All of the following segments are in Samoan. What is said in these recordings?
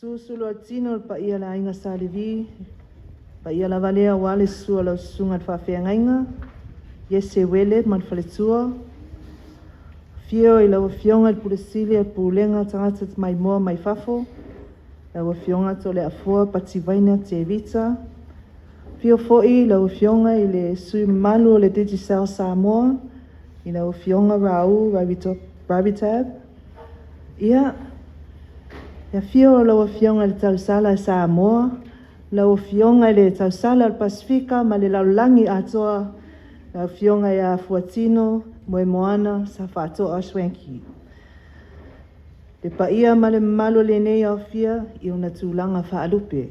Susu loa tino o le paia o le Aiga Sa Levi, paia lava lea aua le susu o lau susuga i le Faafeagaiga Iese Uele ma le faletua. Afio i lau Afioga i le Pule Sili o le Pulega o Tagata Maimoa mai Fafo, lau Afioga Toleafoa Pati Vaina Tevita. Afio foi lau Afioga i le sui usufono mamalu o le Digicel Samoa, i lau Afioga Raul Ravitab. Ia, le afio o lau Afioga i le Tausala a Samoa, lau Afioga i le Tausala o le Pasefika ma le lalolagi atoa, lau Afioga ia Fuatino Moemoana Safaatoa Schwenkie. Le paia ma le mamalu o lenei aofia i ona tulaga faalupe.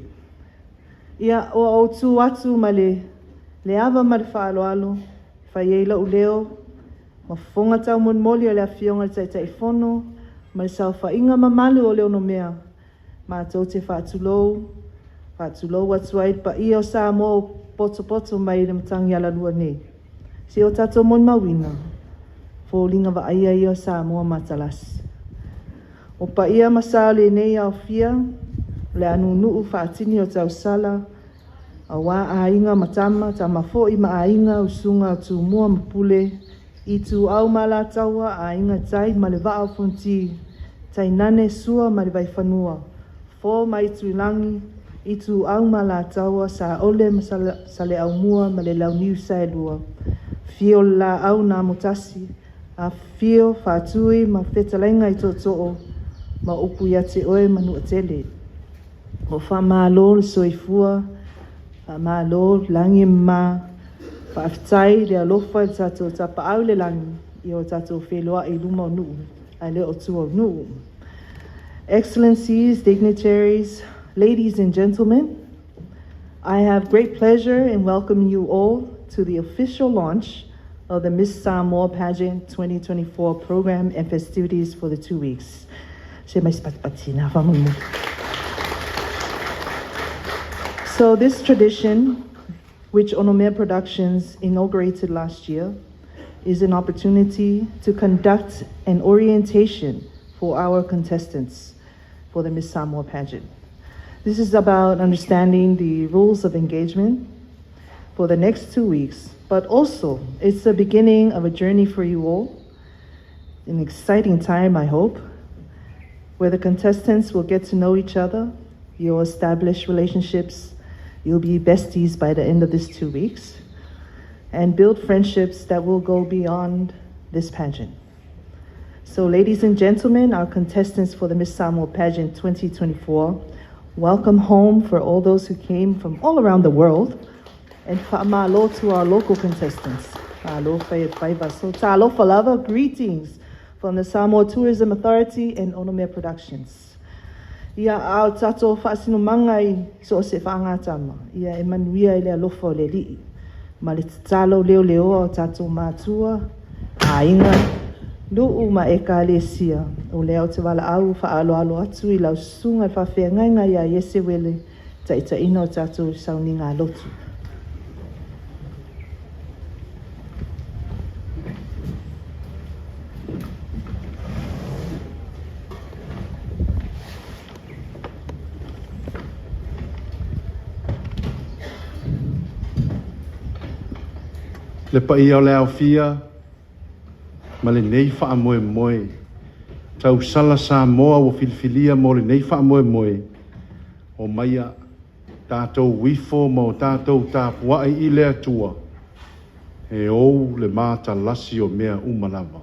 Ia, ua ou tu atu ma le ava ma le faaaloalo, fai ai lou leo, ma fofoga taumolimoli o le Afioga i le Taitaifono ma le saofaiga mamalu o le Onomea, matou te faatulou, faatulou atu ai le paia o Samoa ua potopoto mai i le Matagialalua nei. Se o tatou molimauina, foliga vaaia ia o Samoa matalasi. O paia ma sa o lenei aofia, o le a nuunuu faatini o tausala, aua aiga ma tama, tama foi ma aiga, usuga o Tumua ma Pule, Ituau ma Alataua, Aiga i le Tai ma le Vaa o Fonoti, tainane Sua ma le Vaifanua, Fofo ma Aitulagi, Ituau ma Alataua, Saole ma Saleaaumua ma le Launiu Saelua, afio le Laau na Amotasi, afifio Faatui ma Fetalaiga i Tootoo, ma upu ia te oe Manuatele. Ua faamalo le soifua, faamalo le lagi e mama, faafetai le alofa i le tatou Tapaau i le lagi, ia o tatou feiloai i luma o nuu, ae le o tua o nuu. Excellencies, dignitaries, ladies and gentlemen, I have great pleasure in welcoming you all to the official launch of the Miss Samoa Pageant 2024 program and festivities for the 2 weeks. So this tradition, which Onomea Productions inaugurated last year, is an opportunity to conduct an orientation for our contestants for the Miss Samoa Pageant. This is about understanding the rules of engagement for the next 2 weeks, but also it's the beginning of a journey for you all, an exciting time, I hope, where the contestants will get to know each other, you'll establish relationships, you'll be besties by the end of this 2 weeks, and build friendships that will go beyond this pageant. So, ladies and gentlemen, our contestants for the Miss Samoa Pageant 2024, welcome home for all those who came from all around the world, and fa'amalo to our local contestants. Malo faiva. So, talofa lava, greetings from the Samoa Tourism Authority and Onomea Productions. Ia a o tatou faasinomaga i so o se faagatama, ia e manuia i le alofa o le Alii. Ma le tatalo leoleoa o tatou matua, aiga, nuu ma ekalesia, o lea ou te valaau faaaloalo atu i lau susuga i le faafeagaiga ia Iese Uele, taitaiina o tatou sauniga lotu. Le paia o le aofia ma lenei faamoemoe. Tausala Samoa ua filifilia mo lenei faamoemoe. O maia tatou ifo ma o tatou tapuai i le Atua. E ou le matalasi o mea uma lava.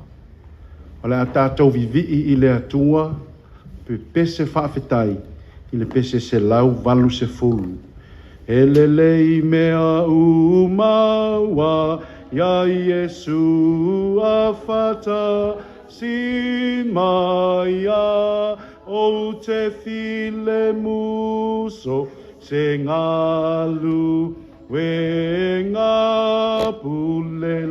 O le a tatou vivii i le Atua, pe pese faafetai i le pese 180. E lelei mea uma ua ia Iesu a fa'atasi mai ia ou te filemu so se galuega pule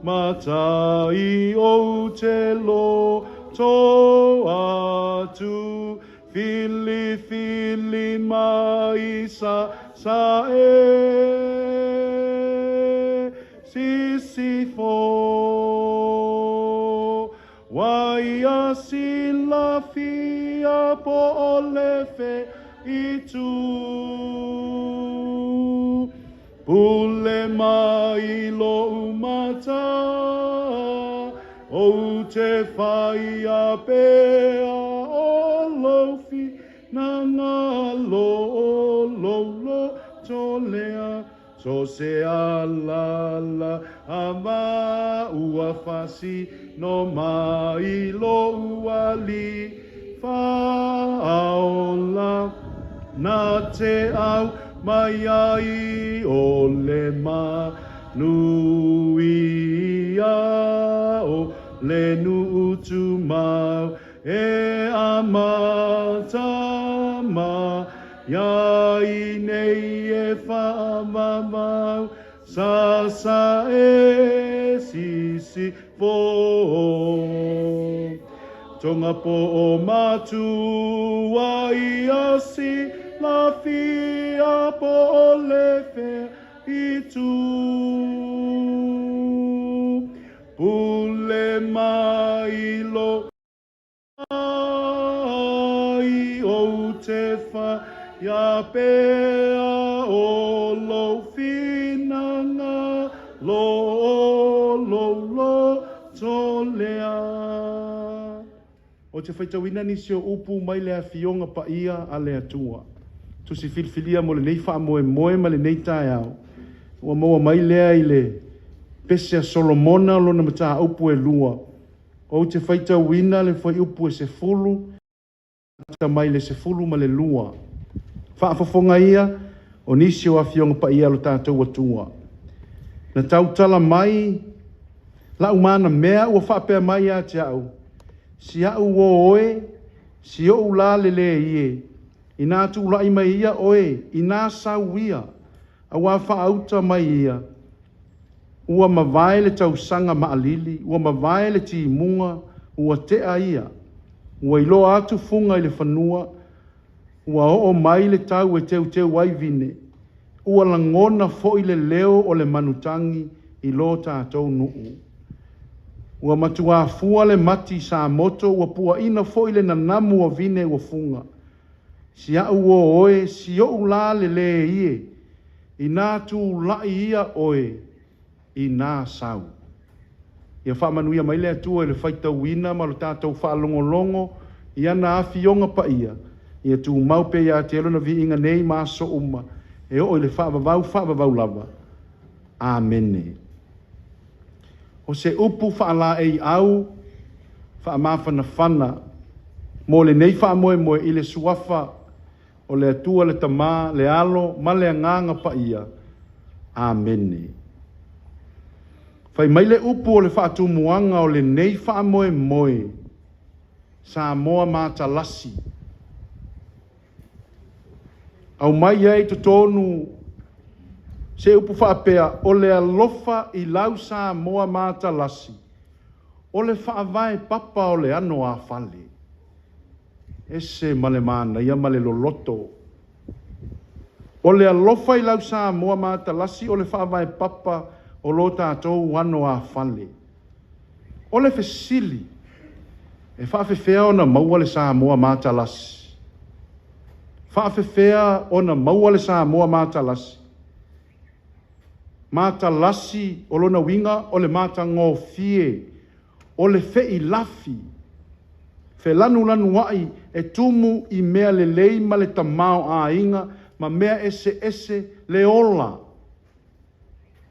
lomatai ou te loto atu filifili mai sa sa e sisifo. ia silafia po o le fea itu. Pule mai lo'u mata, ou te whaia pea o lou finagalo o lou loto lea. So se alala a ma ua faasino mai lo'u Alii Faaola na te aumai ai o le manuia o le nuu tumau e amata mai ai nei e faamamau sa e sisifo. Tonga po o matua ia silafia po o le fea itu. Pule mai lo ai ou te whaia pea o lou finagalo o lou loto lea. Ou te faitauina nisi o upu mai le Afioga Paia a le Atua. Tusi filifilia mo lenei faamoemoe ma lenei taeao. Ua maua mai lea i le Pese a Solomona lona mataupu e 2. Ou te faitauina le fuaiupu e 10, amata mai le 12. Faafofoga ia o nisi o Afioga Paia a lo tatou Atua. Na tautala mai lau manamea ua faapea mai ia te au, si au o oe, si ou la lele ie, ina tūlai mai ia oe, ina sau ia, aua faauta mai ia, ua mavae le tausaga maalili, ua mavae le timuga, ua tea ia, ua iloa atu fuga i le fanua, ua oo mai le tau e teuteu ai vine, ua lagona foi le leo o le manutagi i lo tatou nuu. Ua matuā fua le mati sa moto, ua puaina foi le nanamu o vine ua fuga. Si au o oe, si ou la lele ie, ina tūlai ia oe, ina sau. Ia faamanuia mai le Atua i le faitauina ma lo tatou faalogologo i ana afioga paia. Ia tumau pea ia te lona viiga nei ma aso uma, e oo i le faavavau faavavau lava. Amene. O se upu faalaei au faamafanafana mo lenei faamoemoe i le suafa o le Atua le Tama, le Alo ma le Agaga Paia. Amene. Fai mai le upu o le faatumuaga o lenei faamoemoe, Samoa matalasi. Aumai ai totonu se upu faapea, o le alofa i lau Samoa matalasi, o le faavae papa o le ano a fale. Ese ma le manaia ma le loloto. O le alofa i lau Samoa matalasi, o le faavae papa o lo tatou ano a fale. O le fesili, e faafefea ona maua le Samoa matalasi. Faafefea ona maua le Samoa matalasi. Matalasi o lona uiga o le matagofie, o le feilafi, felanulanuai e tumu i mea lelei ma le tamao aiga ma mea ese ese le ola.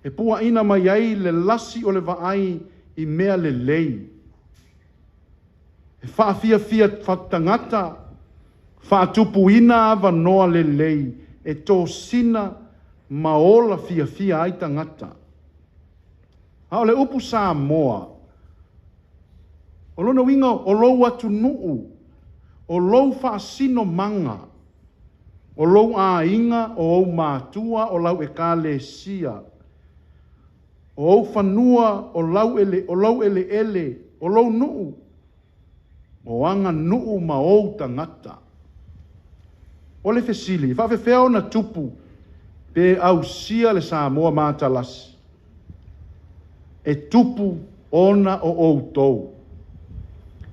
E puaina mai ai le lasi o le vaai i mea lelei. E faafiafia tagata, faatupuina avanoa lelei, e tosina ma ola fiafia ai tagata. A o le upu Samoa, o lona uiga o lou atunuu, o lou faasinomaga, o lou aiga, o ou matua, o lau ekalesia, o ou fanua, o lau ele, o lou eleele, o lou nuu, o aganuu ma ou tagata. O le fesili, faafefea ona tupu pe ausia le Samoa matalasi. E tupu ona o outou.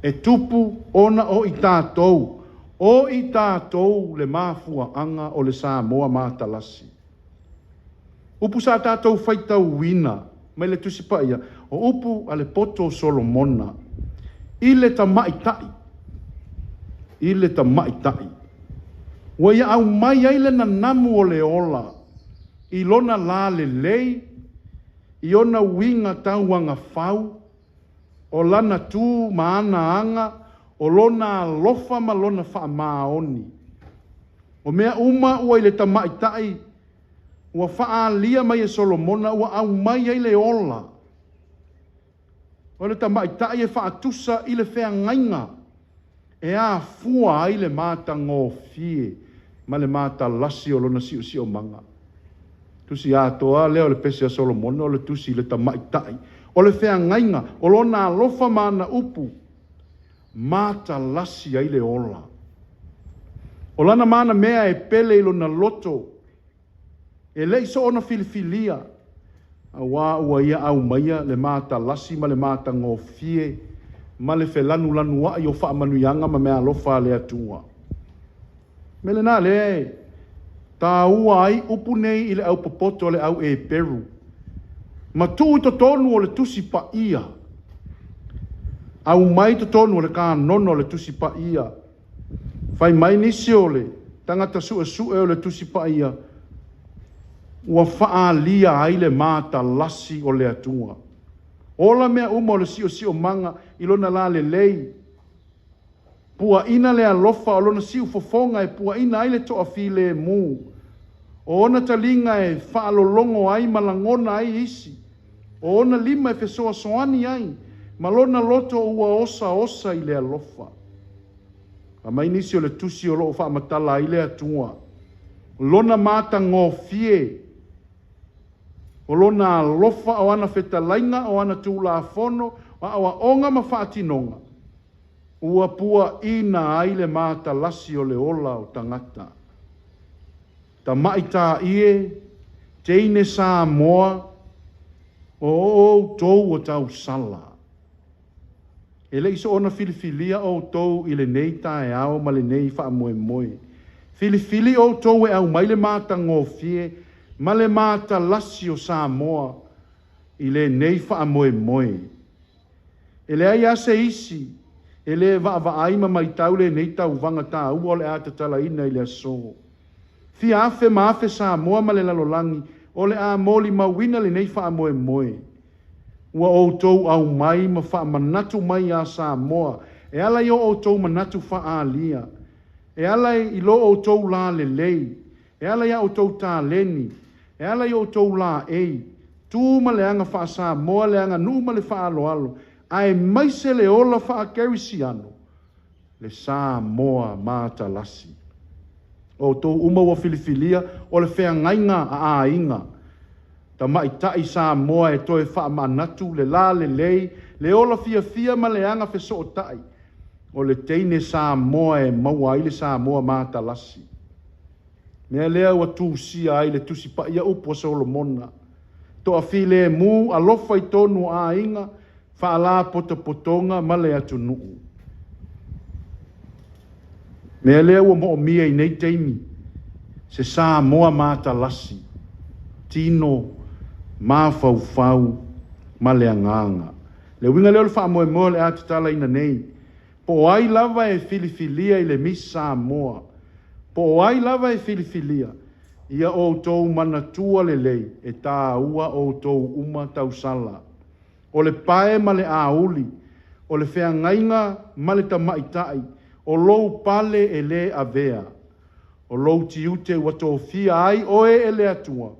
E tupu ona o i tatou, o i tatou le mafuaaga o le Samoa matalasi. Upu sa tatou faitauina mai le Tusi Paia, o upu a le poto o Solomona i le tamaitai, i le tamaitai, ua ia aumai ai le nanamu o le ola i lona lalelei, i ona uiga tauagafau, o lana tu ma ana aga, o lona alofa ma lona faamaoni. O mea uma ua i le tamaitai, ua faaalia mai e Solomona ua aumai ai le ola. O le tamaitai e faatusa i le feagaiga e afua ai le matagofie ma le matalasi o lona siosiomaga. Tusi atoa lea o le pese a Solomona o le tusi i le tamaitai. O le feagaiga, o lona alofa ma ana upu, matalasi ai le ola. O lana mana mea e pele i lona loto, e le i soona filifilia, auā ua ia aumaia le matalasi ma le matagofie ma le felanulanuai o faamanuiaga ma meaalofa a le Atua. Mea lena lea e taua ai upu nei i le aupopoto a le au Eperu, ma tuu i totonu o le Tusi Paia, aumai i totonu o le kanono o le Tusi Paia. Fai mai nisi o le tagata suesue o le Tusi Paia, ua faaalia ai le matalasi o le Atua. Ola mea uma o le siosiomaga i lona lalelei, puaina le alofa o lona siufofoga e puaina ai le toafilemu, o ona taliga e faalologo ai ma lagona ai isi, o ona lima e fesoasoani ai, ma lona loto ua osaosa i le alofa. Aumai nisi o le tusi o loo faamatala ai le Atua, lona matagofie, o lona alofa, o ana fetalaiga, o ana tulafono, aoaoga ma faatinoga, ua puaina ai le matalasi o le ola o tagata. Tamaitai e, teine Samoa, o outou o tausala. E le i soona filifilia outou i lenei taeao ma lenei faamoemoe. Filifili outou e aumai le matagofie ma le matalasi o Samoa i lenei faamoemoe. E leai lava se isi e le vaavaai ma matau lenei tauvaga taua o le a tatalaina i le aso. Fia afe ma afe Samoa ma le lalolagi o le a molimauina lenei faamoemoe. Ua outou aumai ma faamanatu mai iā Samoa e ala i o outou manatu faaalia, e ala i lo outou lalelei, e ala i a outou taleni, e ala i outou laei, tu ma le aga faa-Samoa, le aganuu ma le faaaloalo, aemaise le ola faakerisiano, le Samoa matalasi. O outou uma ua filifilia o le feagaiga a aiga, tamaitai Samoa e toe faamanatu le lalelei, le ola fiafia ma le aga fesootai, o le teine Samoa e maua ai le Samoa matalasi. Mea lea ua tusia ai le Tusi Paia upu a Solomona, toafilemu, alofa i tonu o aiga, faalapotopotoga ma le atunuu. Mea lea ua moomia i nei taimi, se Samoa matalasi, tino, mafaufau ma le agaga. Le uiga lea o le faamoemoe o le a tatalaina nei, po o ai lava e filifilia i le Miss Samoa, po o ai lava e filifilia, ia outou manatua lelei e taua outou uma tausala. O le pae ma le auli, o le feagaiga ma le tamaitai, o lou pale e lē avea, o lou tiute ua tofia ai oe e le Atua,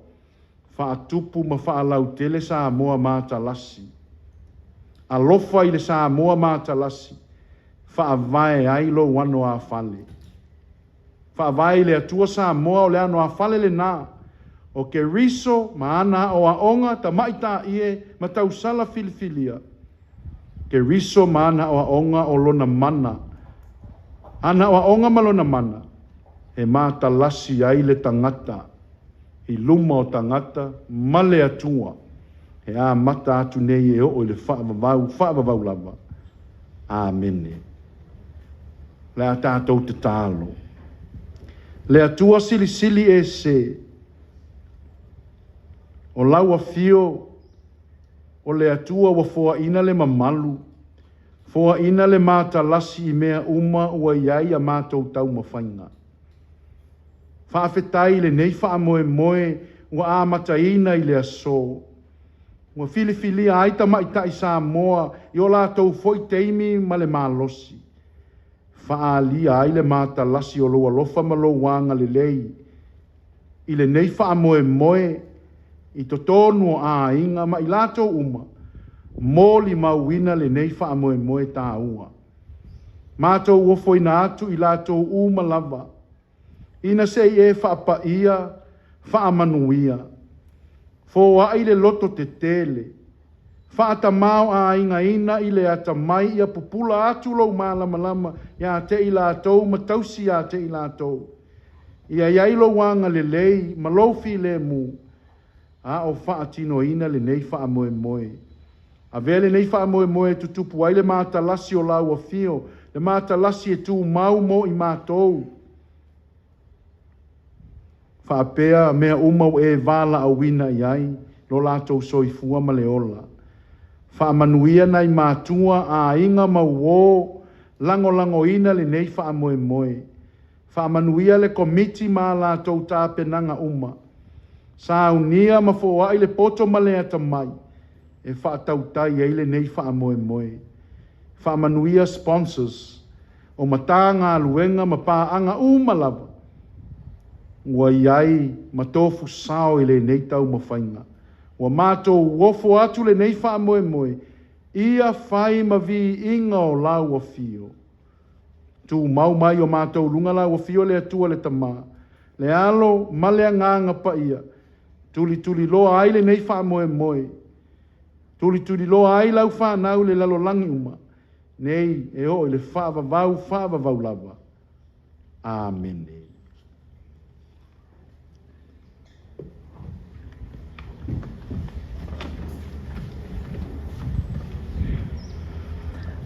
faatupu ma faalautele Samoa matalasi. Alofa i le Samoa matalasi, faavae ai lou anoāfale. Faavae i le Atua Samoa o le anoāfale lenā, o Keriso ma ana aoaoga tamaitai e ma tausala filifilia. Keriso ma ana aoaoga o lona mana. Ana aoaoga ma lona mana, e matalasi ai le tagata i luma o tagata ma le Atua, e amata atu nei e oo i le faavavau, faavavau lava. Amene. Le a tatou tatalo. Le Atua silisili ese, o lau afio o le Atua ua foaina le mamalu, foaina le matalasi i mea uma ua i ai a matou taumafaiga. Faafetai i lenei faamoemoe ua amataina i le aso. Ua filifilia ai tamaitai Samoa i o latou foi taimi ma le malosi. Faaalia ai le matalasi o lou alofa ma lou agalelei i lenei faamoemoe i totonu o aiga ma i latou uma, molimauina lenei faamoemoe taua. Matou ofoina atu i latou uma lava, ina se i e faapaia, faamanuia, foai le loto tetele, faatamāo'aigaina i le atamai ia pupula atu lou malamalama iā te i latou ma tausi iā te i latou. Ia i ai lou agalelei ma lou filemu, a o faatinoina lenei faamoemoe. Avea lenei faamoemoe e tutupu ai le matalasi o lau afio, le matalasi e tumau mo i matou. Faapea mea uma ua e valaauina i ai lo latou soifua ma le ola. Faamanuia nai matua, aiga ma uō, lagolagoina lenei faamoemoe. Faamanuia le Komiti ma a latou tapenaga uma. Saunia ma foai le poto ma le atamai e faatautai ai lenei faamoemoe. Faamanuia sponsors o Matagaluega ma paaga uma lava ua i ai ma tofusao i lenei taumafaiga. Ua matou ofo atu lenei faamoemoe, ia fai ma viiga o lau afio. Tumau mai o matou luga lau afio le Atua le Tama, le Alo ma le Agaga Paia, tulituliloa ai lenei faamoemoe, tulituliloa ai lau fanau i le lalolagi uma, nei e oo i le faavavau, faavavau lava. Amene.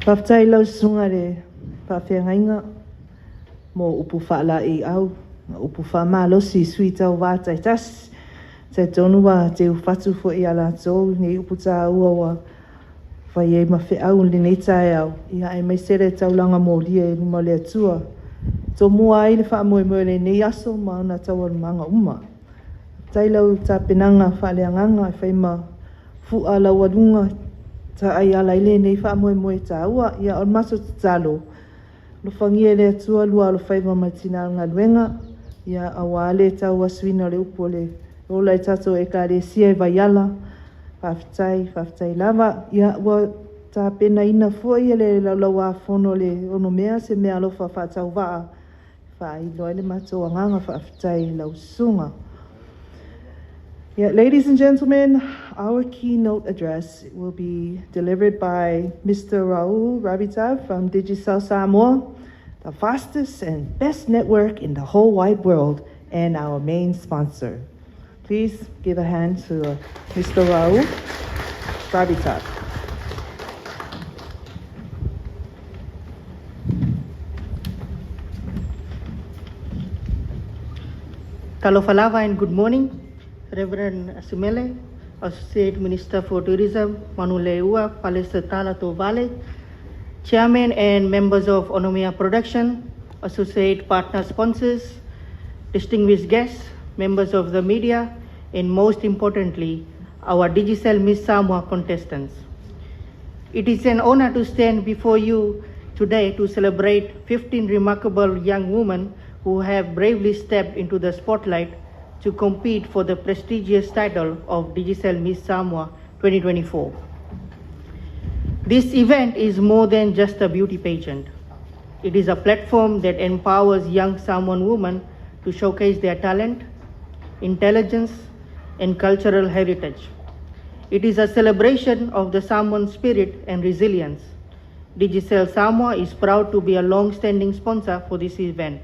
Faafetai lau susuga i le faafeagaiga mo upu faalaeiau ma upu faamalosi i sui tauvā taitasi. Talitonu ua teufatu foi ia latou nei upu taua ua fai ai ma feau i lenei taeao, ia aemaise le taulaga molia i luma o le Atua. Tomua ai le faamoemoe o lenei aso ma ona taualumaga uma. Faafetai lau tapenaga faaleagaga e fai ma fua laualuga taa'iala ai lenei faamoemoe taua. Ia, o le matou tatalo, alofagia e le Atua lua alofaiva ma le tina o le galuega, ia auā le tauasuina o le upu o le ola i tatou Ekalesia i Vaiala. Faafetai, faafetai lava. Ia, ua tapenaina foi e le Laulau-a-Fono a le Onomea se meaalofa faatauvaa e faailoa ai le matou agaga faafetai i lau susuga. Yeah, ladies and gentlemen, our keynote address will be delivered by Mr. Raul Rabitov from Digicel Samoa, the fastest and best network in the whole wide world, and our main sponsor. Please give a hand to Mr. Raul Rabitov. Talofa lava and good morning, Reverend Asimele, Associate Minister for Tourism, Manuleleua Palesetala Tovale, Chairman and members of Onomea Production, Associate Partner Sponsors, distinguished guests, members of the media, and most importantly, our Digicel Miss Samoa contestants. It is an honor to stand before you today to celebrate 15 remarkable young women who have bravely stepped into the spotlight to compete for the prestigious title of Digicel Miss Samoa 2024. This event is more than just a beauty pageant. It is a platform that empowers young Samoan women to showcase their talent, intelligence, and cultural heritage. It is a celebration of the Samoan spirit and resilience. Digicel Samoa is proud to be a long-standing sponsor for this event,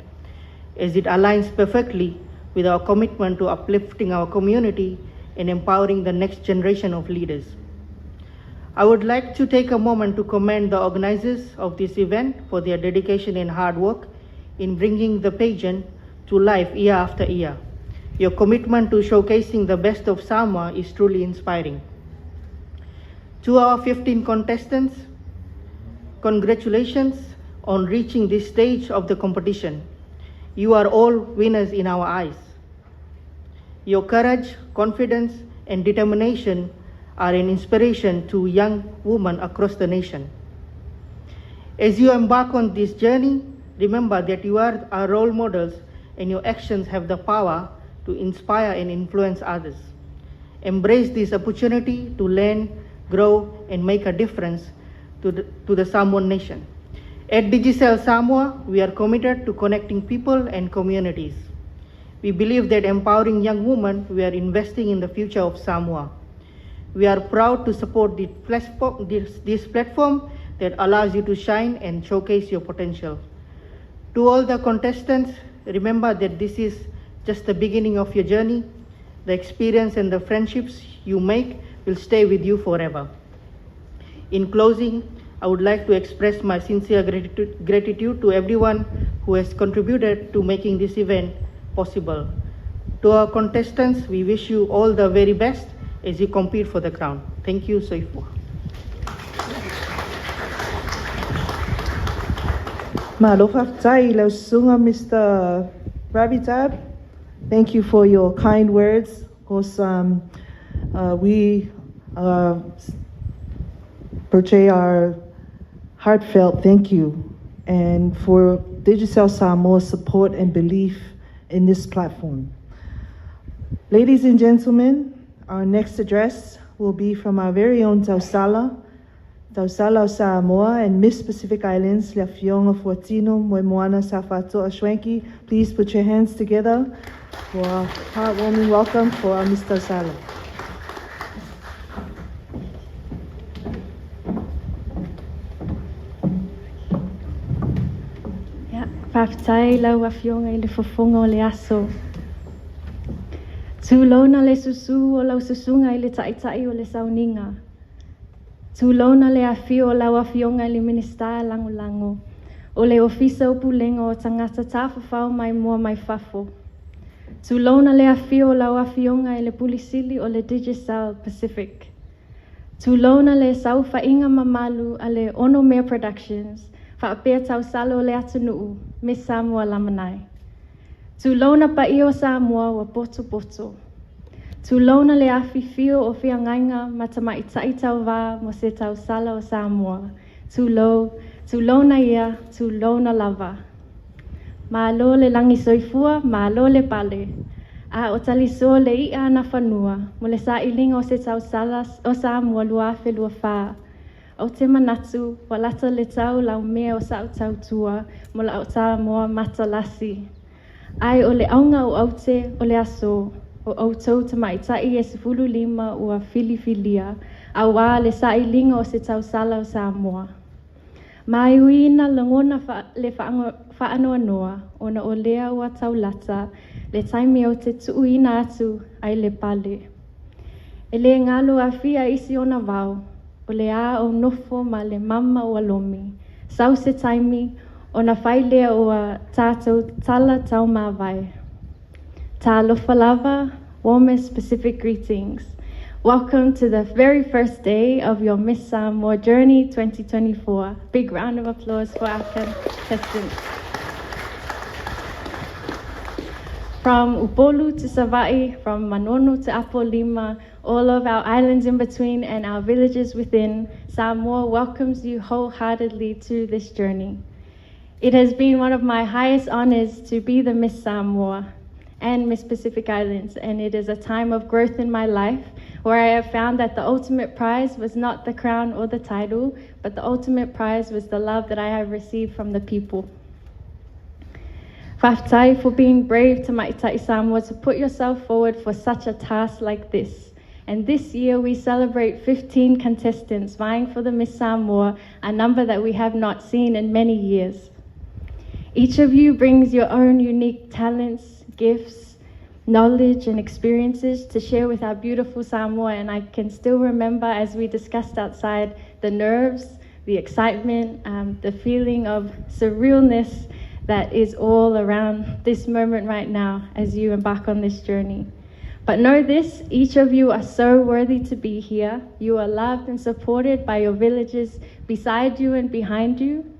as it aligns perfectly with our commitment to uplifting our community and empowering the next generation of leaders. I would like to take a moment to commend the organizers of this event for their dedication and hard work in bringing the pageant to life year after year. Your commitment to showcasing the best of Samoa is truly inspiring. To our 15 contestants, congratulations on reaching this stage of the competition. You are all winners in our eyes. Your courage, confidence, and determination are an inspiration to young women across the nation. As you embark on this journey, remember that you are our role models and your actions have the power to inspire and influence others. Embrace this opportunity to learn, grow, and make a difference to the Samoan nation. At Digicel Samoa, we are committed to connecting people and communities. We believe that empowering young women, we are investing in the future of Samoa. We are proud to support this platform that allows you to shine and showcase your potential. To all the contestants, remember that this is just the beginning of your journey. The experience and the friendships you make will stay with you forever. In closing, I would like to express my sincere gratitude to everyone who has contributed to making this event possible. To our contestants, we wish you all the very best as you compete for the crown. Thank you, Soifua. Malo faafetai lau susuga Mr. Ravitab. Thank you for your kind words. Of course, we portray our heartfelt thank you and for Digicel Samoa's support and belief in this platform. Ladies and gentlemen, our next address will be from our very own Tausala, Tausala o Samoa and Miss Pacific Islands, le Afioga Fuatino Moemoana Safato Schwenke. Please put your hands together for a heartwarming welcome for our Miss Tausala. Ia, faafetai lau afioga i le fofoga o le aso. Tulona le susu o lau susuga i le ta'ita'i o le sauniga. Tulona le afio o lau afioga i le Minisita Lagolago. O le Ofisa o Pulega o Tagata Tafafao Maimoa Mai Fafo. Tulona le afio o lau afioga i le Pule Sili o le Digicel Pacific. Tulona le saofaiga mamalu a le Onomea Productions, faapea tausala o le atunuu, Miss Samoa lamanai. Tulona paia o Samoa ua potopoto. Tulona le afifio o feagaiga ma tamaita'i tauvā mo se tausala o Samoa. Tulou, tulona ia, tulona lava. Malo le lagi soifua, malo le pale. A o talisoa le i'a nafanua, mo le sailiga o se tausala o Samoa 2024. Ou te manatu, ua lata le tau laumea o sa'u tautua mo la'u Samoa matalasi. Ae o le auga o aute o le aso, o outou tamaita'i e 15 ua filifilia, auā le sailiga o se tausala o Samoa. Ma e ui ina lagona le faanoanoa, ona o lea ua taulata, le taimi ou te tuuina atu ai le pale. E le galo afia isi ona vao, o le a ou nofo ma le mama ua lomi. Sau se taimi, ona fai lea o a tātou tala taumāvae. Talofa lava, warmest Pacific greetings. Welcome to the very first day of your Miss Samoa Journey 2024. Big round of applause for our contestants. From Upolu to Savai'i, from Manono to Apolima, all of our islands in between and our villages within, Samoa welcomes you wholeheartedly to this journey. It has been one of my highest honors to be the Miss Samoa and Miss Pacific Islands, and it is a time of growth in my life where I have found that the ultimate prize was not the crown or the title, but the ultimate prize was the love that I have received from the people. Faafetai for being brave Tamaita'i Samoa to put yourself forward for such a task like this. And this year we celebrate 15 contestants vying for the Miss Samoa, a number that we have not seen in many years. Each of you brings your own unique talents, gifts, knowledge and experiences to share with our beautiful Samoa. And I can still remember as we discussed outside the nerves, the excitement, the feeling of surrealness that is all around this moment right now as you embark on this journey. But know this, each of you are so worthy to be here. You are loved and supported by your villages beside you and behind you.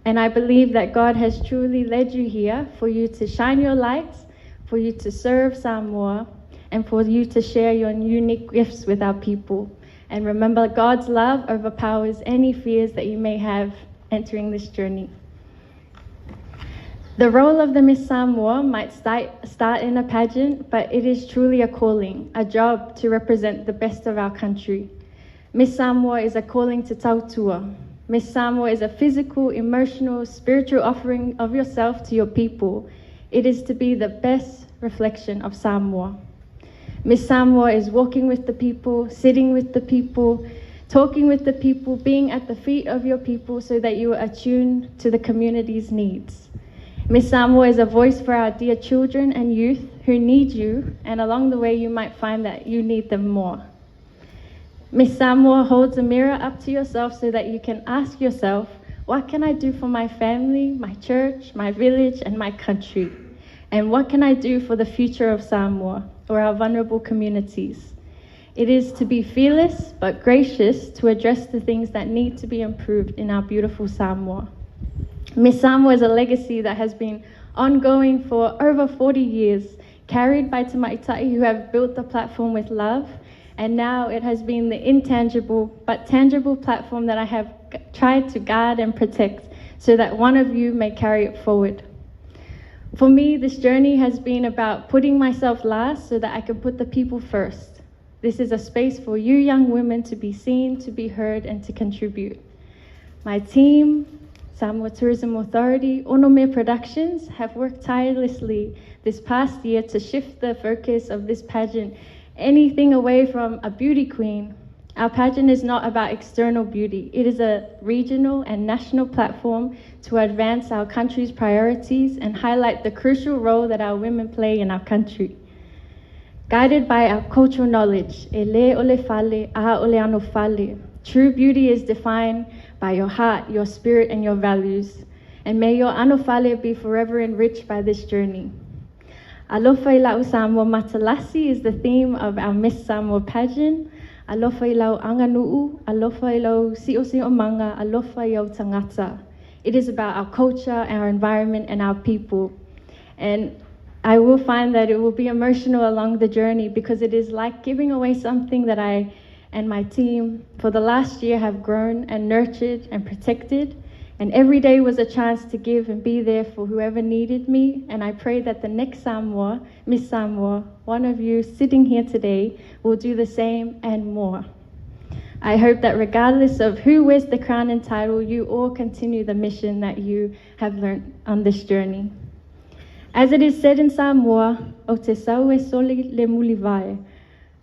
And I believe that God has truly led you here for you to shine your lights, for you to serve Samoa, and for you to share your unique gifts with our people. And remember, God's love overpowers any fears that you may have entering this journey. The role of the Miss Samoa might start in a pageant, but it is truly a calling, a job to represent the best of our country. Miss Samoa is a calling to tautua. Miss Samoa is a physical, emotional, spiritual offering of yourself to your people. It is to be the best reflection of Samoa. Miss Samoa is walking with the people, sitting with the people, talking with the people, being at the feet of your people so that you are attuned to the community's needs. Miss Samoa is a voice for our dear children and youth who need you, and along the way you might find that you need them more. Miss Samoa holds a mirror up to yourself so that you can ask yourself, what can I do for my family, my church, my village, and my country? And what can I do for the future of Samoa or our vulnerable communities? It is to be fearless but gracious to address the things that need to be improved in our beautiful Samoa. Miss Samoa is a legacy that has been ongoing for over 40 years, carried by Tamaitai who have built the platform with love, and now it has been the intangible but tangible platform that I have tried to guard and protect so that one of you may carry it forward. For me, this journey has been about putting myself last so that I can put the people first. This is a space for you young women to be seen, to be heard, and to contribute. My team, Samoa Tourism Authority, Onome Productions have worked tirelessly this past year to shift the focus of this pageant anything away from a beauty queen. Our pageant is not about external beauty. It is a regional and national platform to advance our country's priorities and highlight the crucial role that our women play in our country. Guided by our cultural knowledge, ele ole fale, a ole ano fale. True beauty is defined by your heart, your spirit, and your values. And may your anofale be forever enriched by this journey. Alofa i lau Samoa Matalasi is the theme of our Miss Samoa pageant. Alofa i lau anganu'u, alofa i lau si'o manga, alofa i au tangata. It is about our culture, our environment, and our people. And I will find that it will be emotional along the journey because it is like giving away something that I and my team for the last year have grown and nurtured and protected. And every day was a chance to give and be there for whoever needed me. And I pray that the next Samoa, Miss Samoa, one of you sitting here today, will do the same and more. I hope that regardless of who wears the crown and title, you all continue the mission that you have learned on this journey. As it is said in Samoa, O te sau e soli le mulivae.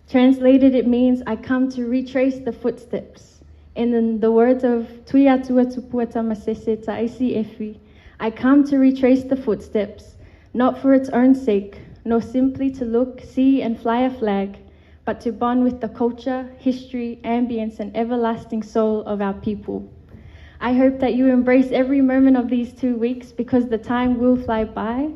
Translated, it means I come to retrace the footsteps. And in the words of Tuiatua Tupua Tamasese Ta'isi Efi, I come to retrace the footsteps, not for its own sake, nor simply to look, see, and fly a flag, but to bond with the culture, history, ambience, and everlasting soul of our people. I hope that you embrace every moment of these 2 weeks because the time will fly by.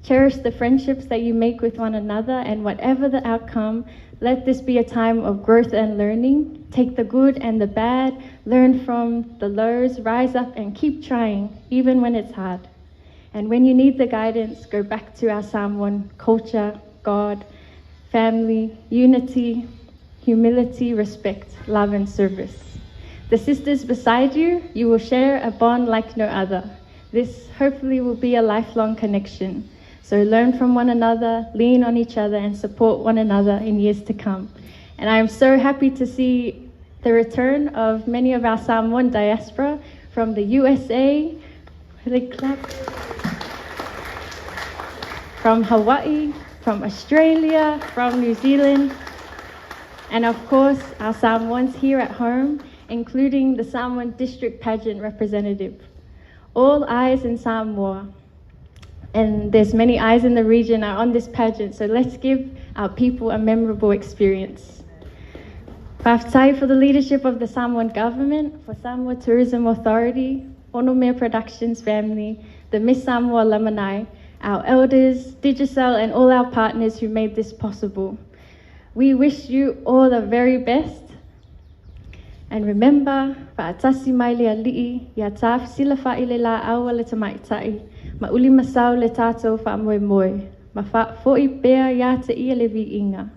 Cherish the friendships that you make with one another, and whatever the outcome, let this be a time of growth and learning. Take the good and the bad, learn from the lows, rise up and keep trying, even when it's hard. And when you need the guidance, go back to our Samoan culture, God, family, unity, humility, respect, love, and service. The sisters beside you, you will share a bond like no other. This hopefully will be a lifelong connection. So learn from one another, lean on each other, and support one another in years to come. And I am so happy to see the return of many of our Samoan diaspora from the USA, really clap, from Hawaii, from Australia, from New Zealand, and of course our Samoans here at home, including the Samoan District Pageant representative. All eyes in Samoa. And there's many eyes in the region are on this pageant, so let's give our people a memorable experience. Faafetai for the leadership of the Samoan government, for Samoa Tourism Authority, Onomea Productions family, the Miss Samoa alumni, our elders, Digicel, and all our partners who made this possible. We wish you all the very best. And remember, fa'atasi mai le Ali'i, ia ta fesilafa'i le lā'au a le tamaitai, ma uli masau le tātou fa'amoemoe, ma fa'afo'i pea iā te ia le vi'iga.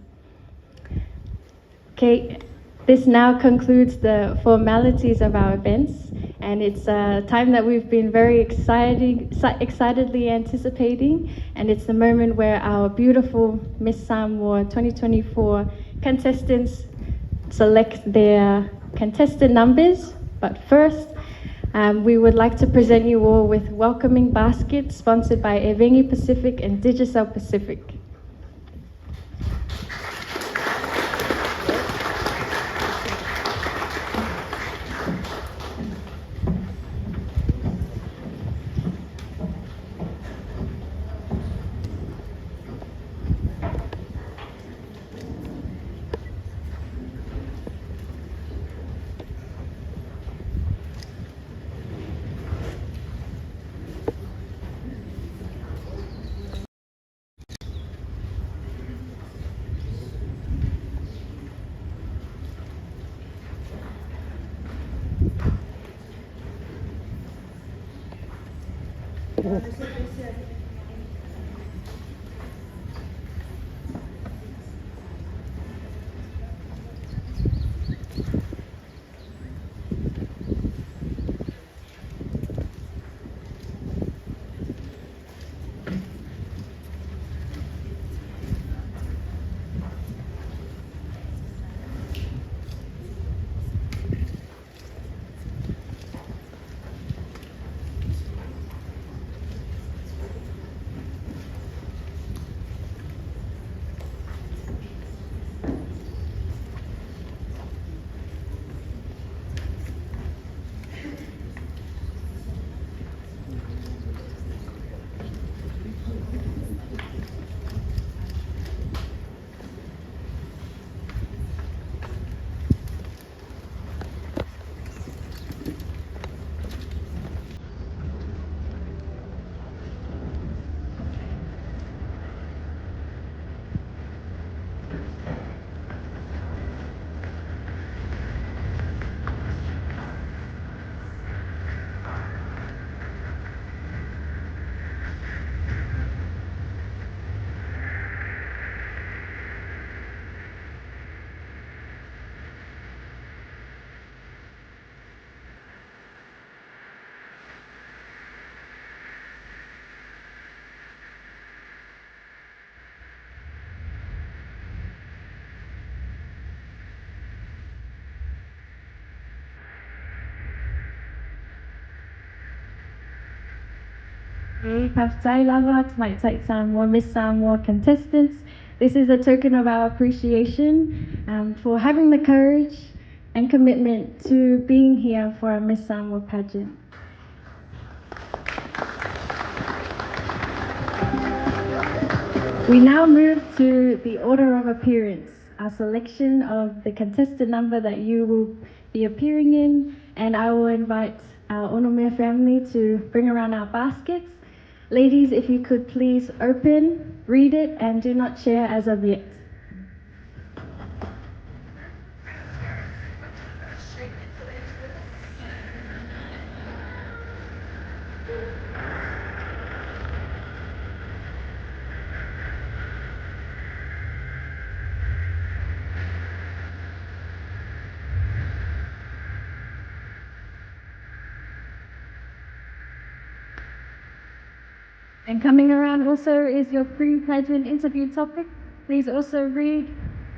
Okay, this now concludes the formalities of our events, and it's a time that we've been very excitedly anticipating, and it's the moment where our beautiful Miss Samoa 2024 contestants select their contestant numbers. But first, we would like to present you all with welcoming baskets sponsored by Evengi Pacific and Digicel Pacific. Faafetai lava Tamaitai Samoa, Miss Samoa contestants. This is a token of our appreciation for having the courage and commitment to being here for our Miss Samoa pageant. We now move to the order of appearance, our selection of the contestant number that you will be appearing in, and I will invite our Onomea family to bring around our baskets. Ladies, if you could please open, read it, and do not share as of yet. And coming around also is your pre-pageant interview topic. Please also read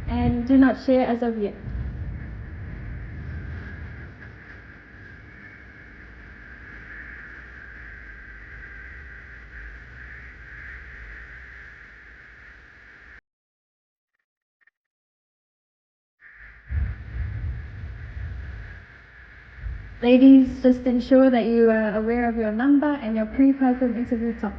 and do not share as of yet. Ladies, just ensure that you are aware of your number and your pre-pageant interview topic.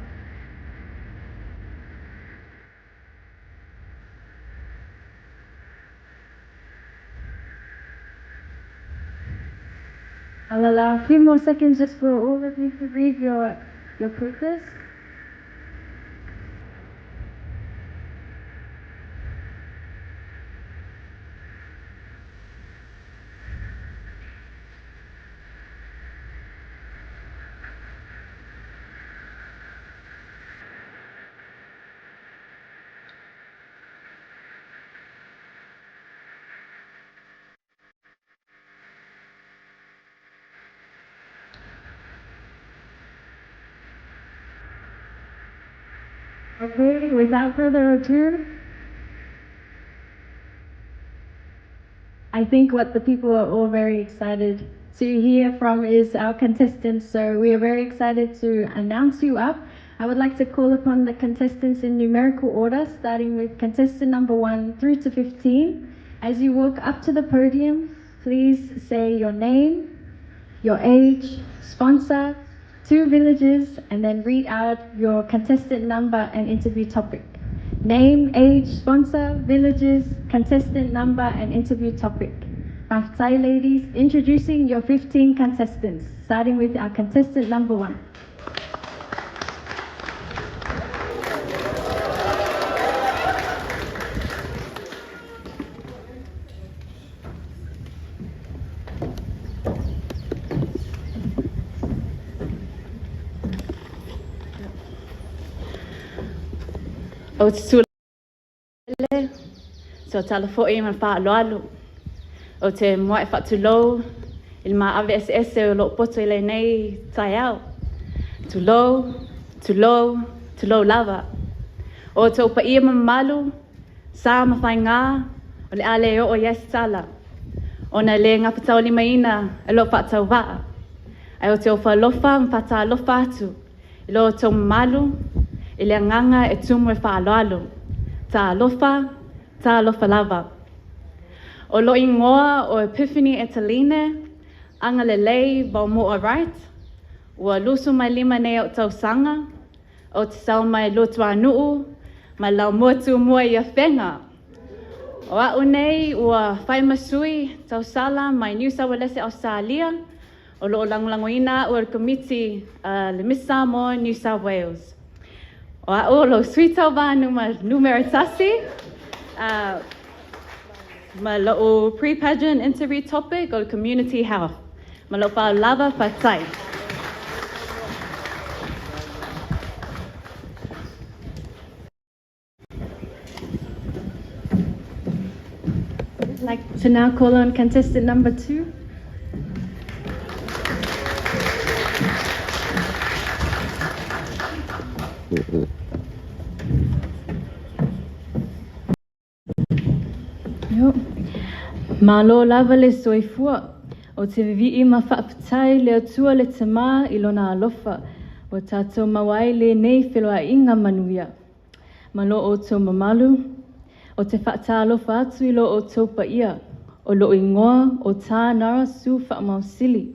I'll allow a few more seconds just for all of you to read your papers. Okay, without further ado, I think what the people are all very excited to hear from is our contestants. So we are very excited to announce you up. I would like to call upon the contestants in numerical order, starting with contestant number 1 through to 15. As you walk up to the podium, please say your name, your age, sponsor, 2 villages, and then read out your contestant number and interview topic. Name, age, sponsor, villages, contestant number, and interview topic. Faafetai ladies, introducing your 15 contestants, starting with our contestant number 1. O te tūlele, so tala fo'i ma whaaloalo. O te moai whaatulou, i le maave ese ese o lo poto i le nei tai au. Tulou, tulou, tulou lava. O te upa ia mamalu, sa mawhai ngā, o le ale o o yes tala. O na le ngapatau lima ina, e lo whaatau waa. Ai o te ofa lofa, mwhata lofa atu. I lo tau mamalu, i le nganga e tumu e whaaloalo. Tā lofa, tā lofa lava. O lo ingoa o Epiphany Etaline, anga le lei vau moa right, ua lusu mai lima nei o tausanga, o te sau mai lotu anuu, mai lau motu mua ia whenga. O au nei ua whai masui tausala mai New South Wales Australia, o lo langolangoina ua le komiti le Miss Samoa New South Wales. O au lo sui tauvanu ma numero tasi, ma lo pre-pageant interview topic o community health. Ma lo pa lava fatai. I'd like to now call on contestant number 2. Yo. Malo lava le soifua. O te vivi ma whaapatai le atua le tama i lona alofa. O tātou mawai le nei wheloa inga manuia. Malo o tō mamalu. O te whaata alofa atu i lo o tō paia. O lo ingoa o tā nara su whaamausili.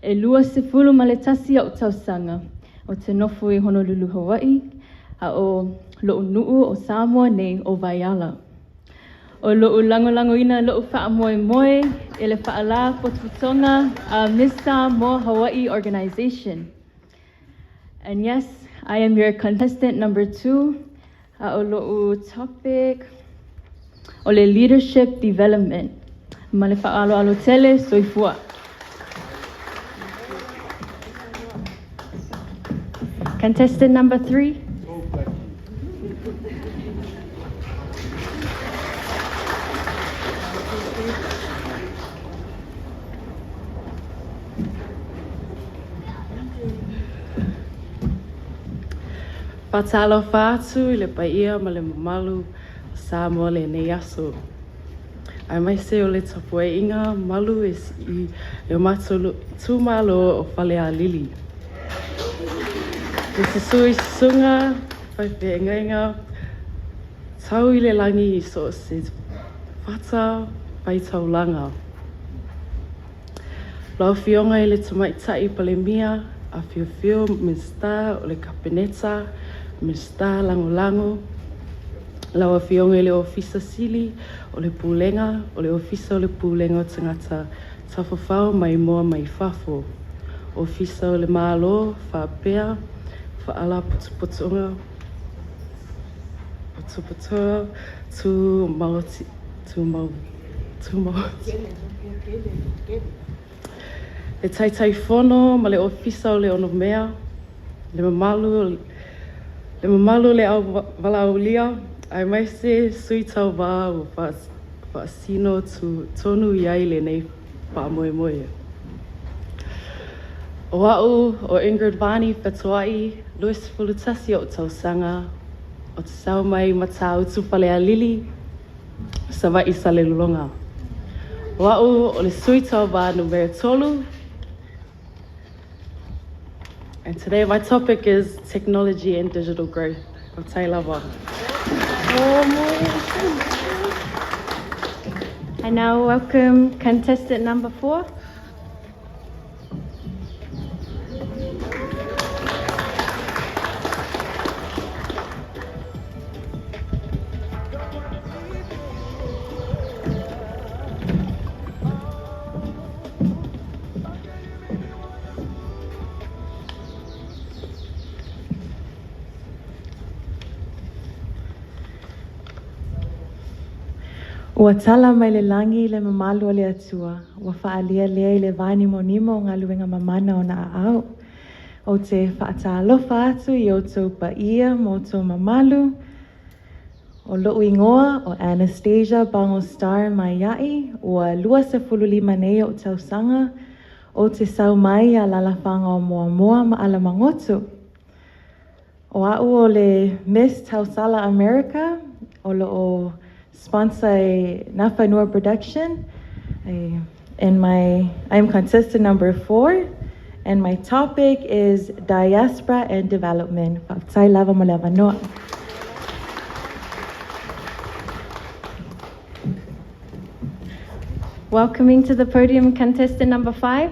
E lua se fulu ma le tasi au tausanga. O te nofo i Honolulu, Hawaii. A o lo unuu o Samoa nei o Vaiala. O lo ulangolango ina lo wha moe moe e le whaala potutonga a Miss Samoa Hawaii Organization. And yes, I am your contestant number 2. A o lo topic o le leadership development. Ma le whaalo alo tele soifua. Contestant number 3. Whatalo whātu i le paia ma le mamalu Samoa le nei aso. Ai mai se o le tapue inga malu e i le matolu tūmalo o Falealili. Le sisui sunga, whaiwhe ingainga, tau i le langi i so se whata whaitaulanga. Lau fionga i le tamaitai palemia, a whiowhio minista o le kapeneta, minista langolango, Lau Afioga i le Ofisa Sili o le Pulega o le Ofisa o le Pulega o Tagata Tafafao Maimoa Mai Fafo, Ofisa o le Malo faapea Faalapotopotoga Tumaoti. Le Taitaifono ma le Ofisa o le Onomea, le mamalu o le au valaaulia, aemaise sui tauva ua faasino tonu i ai lenei faamoemoe. O a'u o Ingrid Vani Fetoai, 21 o'u tausaga, o te sau mai Matautu Falealili, Savaii Salelologa. O a'u o le sui tauva numera 3. And today my topic is technology and digital growth. Faafetai lava. I now welcome contestant number 4. Ua tala mai le lagi le mamalu o le Atua, ua faaalia lea i le vanimonimo o galuega mamana ona aao. Ou te faatalofa atu i outou paia ma outou mamalu. O lo'u igoa o Anastasia Bango Star Maia'i, ua 25 nei o'u tausaga, ou te sau mai Alalafaga o Moamoa ma Alamagoto. O a'u o le Miss Tausala America, o lo'o sponsor e Nafanua Production. I'm contestant number 4, and my topic is diaspora and development. Faafetai lava mo le avanoa. Welcoming to the podium contestant number 5.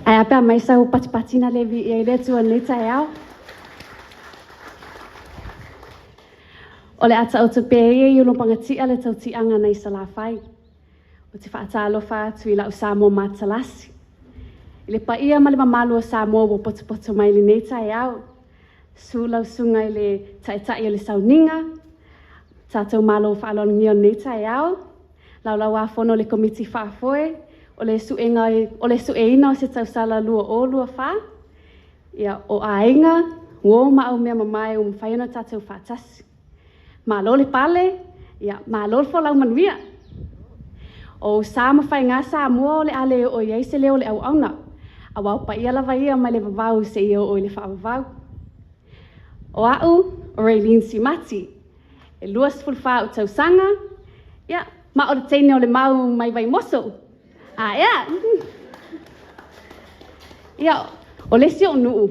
Ae a pea mai sau patipatina le vi i le atua nei taeao. O le ata o te pē i ulompagatia le tautiaga nai Salafai. O te faatalofa atu i la'u Samoa matalasi. I le paia ma le mamalu o Samoa ua potopoto mai lenei taeao. Susu lau susuga i le Taitai o le Sauniga, tatou malo faaaloalogia o lenei taeao, laulauafono le Komiti Faafoe, o le suega o le sueina o se tausala 2024, ia o aiga, uo ma au mea mamae ua mafai ona tatou faatasi. Malo le pale, ia malo le folau manuia. O sa ma faiga Samoa o le a le oo i ai se leo o le auauna. Auā o paia lava ia mai le vavau seia oo i le faavavau. O a'u o Raylene Simati, e 24 o'u tausaga, ia, ma o le teine o le mau mai Vaimoso. A ea! Ia, o le isi o'u nuu,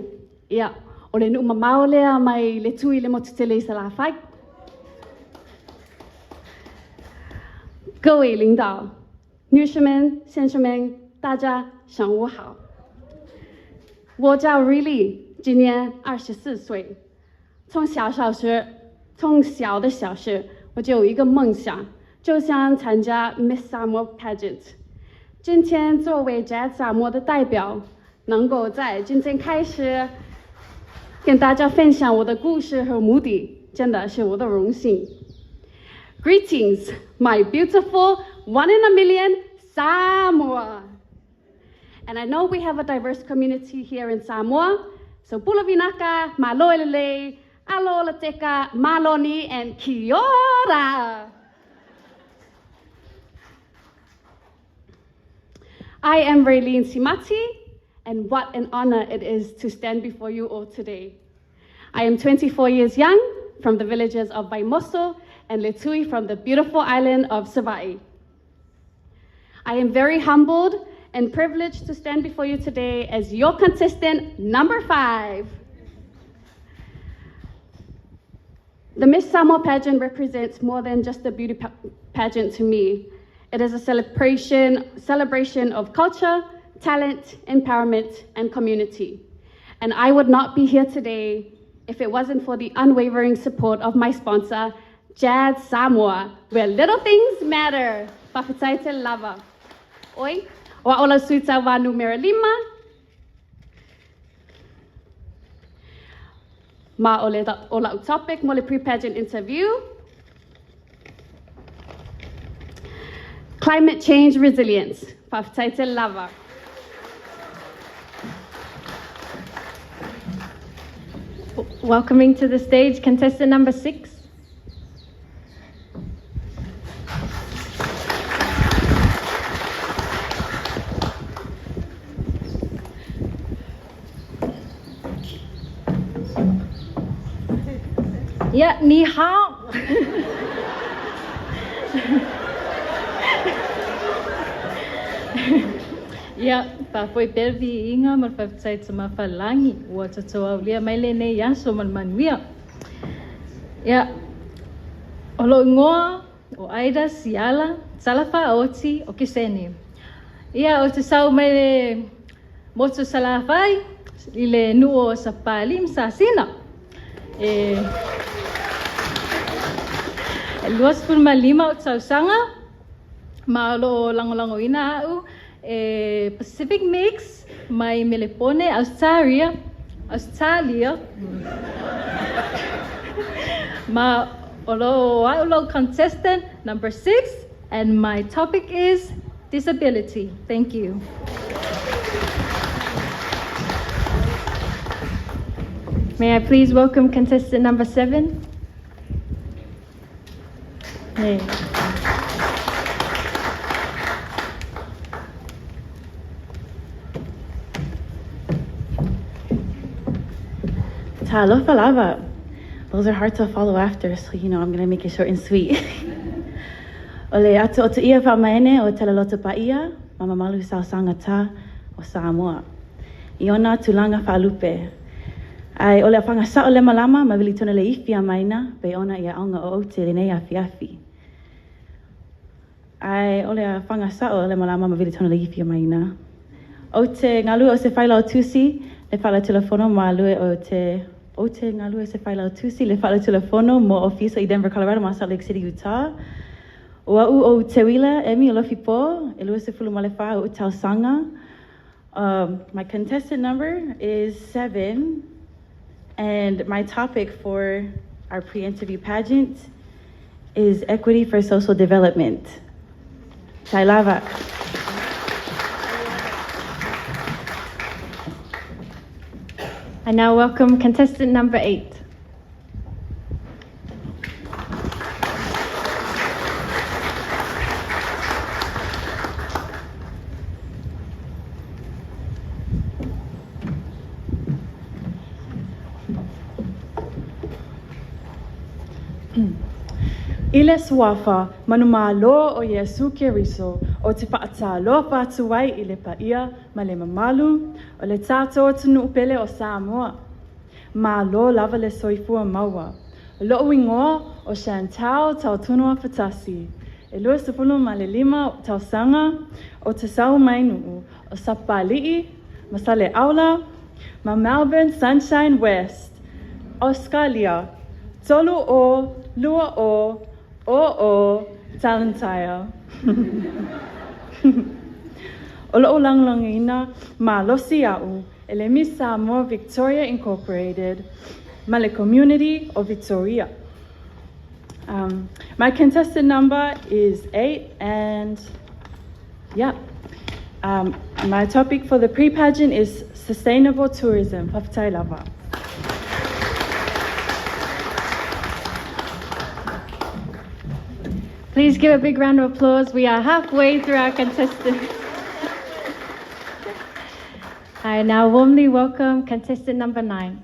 ia, o le nuu mamao lea mai Letui i le motu tele i Salafai. 各位领导、女士们、先生们，大家上午好。我叫瑞丽，今年24岁。从小小时，从小的小时，我就有一个梦想，就想参加 Miss Samoa Pageant。今天作为 Jazz 萨摩的代表，能够在今天开始跟大家分享我的故事和目的，真的是我的荣幸。Greetings, my beautiful one in a million Samoa. And I know we have a diverse community here in Samoa. So pula vinaka, malo elele, alo lateka, maloni, and kia ora. I am Raylene Simati, and what an honor it is to stand before you all today. I am 24 years young from the villages of Vaimoso and Letui from the beautiful island of Savai'i. I am very humbled and privileged to stand before you today as your contestant number 5. The Miss Samoa pageant represents more than just a beauty pageant to me. It is a celebration of culture, talent, empowerment, and community. And I would not be here today if it wasn't for the unwavering support of my sponsor, Jad Samoa, where little things matter. Fa'afetai tele lava. Oi, o a'u lau sui tauvā numera 5. Ma o le o la'u topic mo le pre-pageant interview. Climate change resilience. Fa'afetai tele lava. Welcoming to the stage contestant number 6. Ia, ni hao. Ia, faafo'i pea le viiga ma le faafetai i Tamafalagi ua tatou aulia mai lenei aso ma le manuia. Ia, o lou igoa o Aida Siala Salafaaoti o Kesene. Ia, ou te sau mai le motu Salafai i le nuu o Sapali ma Sasina. E 25 o'u tausaga ma o loo lagolagoina a'u e Pacific Mix mai Melepone, Australia, Australia. Ma o loo a'u lou contestant number 6 and my topic is disability. Thank you. May I please welcome contestant number 7? Hey. Talofa lava. Those are hard to follow after, so I'm going to make it short and sweet. O le atu o te ia whaamaene o Talaloto Paia, ma mamalu saosaga tā o Samoa. I ona tulaga faalupe. Ai o le whanga sao le malama ma vili tona le ifi a maina, pe ona ia aunga o ote le nei afi afi. Ai o le whanga sao le malama ma vili tona le ifi a maina. O te ngalue o se whaila o tusi, le whala telefono ma lue o te o te ngalue se whaila o tusi, le whala telefono mo ofisa i Denver, Colorado, ma Salt Lake City, Utah. O au o Teuila, Emi Alofipo, e 24 ma le wha o tausaga. My contestant number is 7, and my topic for our pre-interview pageant is equity for social development. Tailava. I now welcome contestant number 8. I le suafa manumalo o Iesu Keriso o te fa'atalofa atu ai i le paia ma le mamalu o le tatou atunuu pele o Samoa. Malo lava le soifua maua. Lo'u igoa o Chantal Tautunoa Fatasi. E 25 tausaga o te sau mai nuu o Sapali'i ma Saleaula ma Melbourne Sunshine West, Australia. 3 o 2 o o o Tallentire. O lo'u lagolagoina malosi a'u e le Miss Samoa Victoria Incorporated ma le community o Victoria. My contestant number is 8, and my topic for the pre-pageant is sustainable tourism. Fa'afetai lava. Please give a big round of applause. We are halfway through our contestants. I now warmly welcome contestant number 9.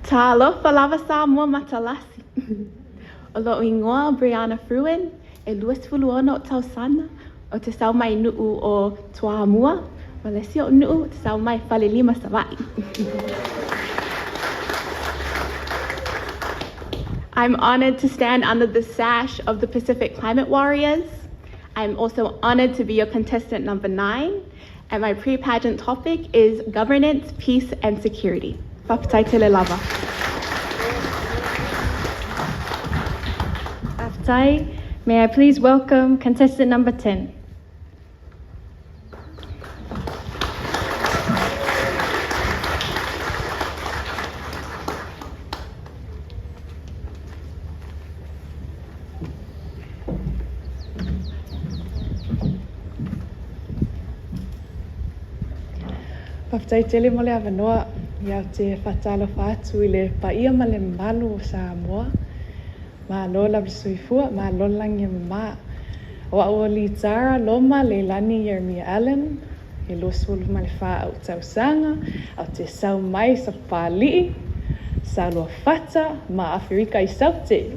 Talofa lava Samoa matalasi. O lo'u igoa Brianna Fruin, e 26 tausaga, Ou te sau mai nu'u o Toamua, ma le isi o'u nu'u, ou te sau mai Falelima, Savaii. I'm honored to stand under the sash of the Pacific Climate Warriors. I'm also honored to be your contestant number 9, and my pre-pageant topic is governance, peace, and security. Fa'afetai tele lava. Fa'afetai, may I please welcome contestant number 10. Faafetai tele mo le avanoa. Ia ou te faatalofa atu i le paia ma le mamalu o Samoa. Malo lava le soifua, malo le lagi e mama. O au o Litara Loma Leilani Ieremia Allen, e 24 ou tausaga, ou te sau mai Sapapalii, Saluafata ma Aferika i Saute.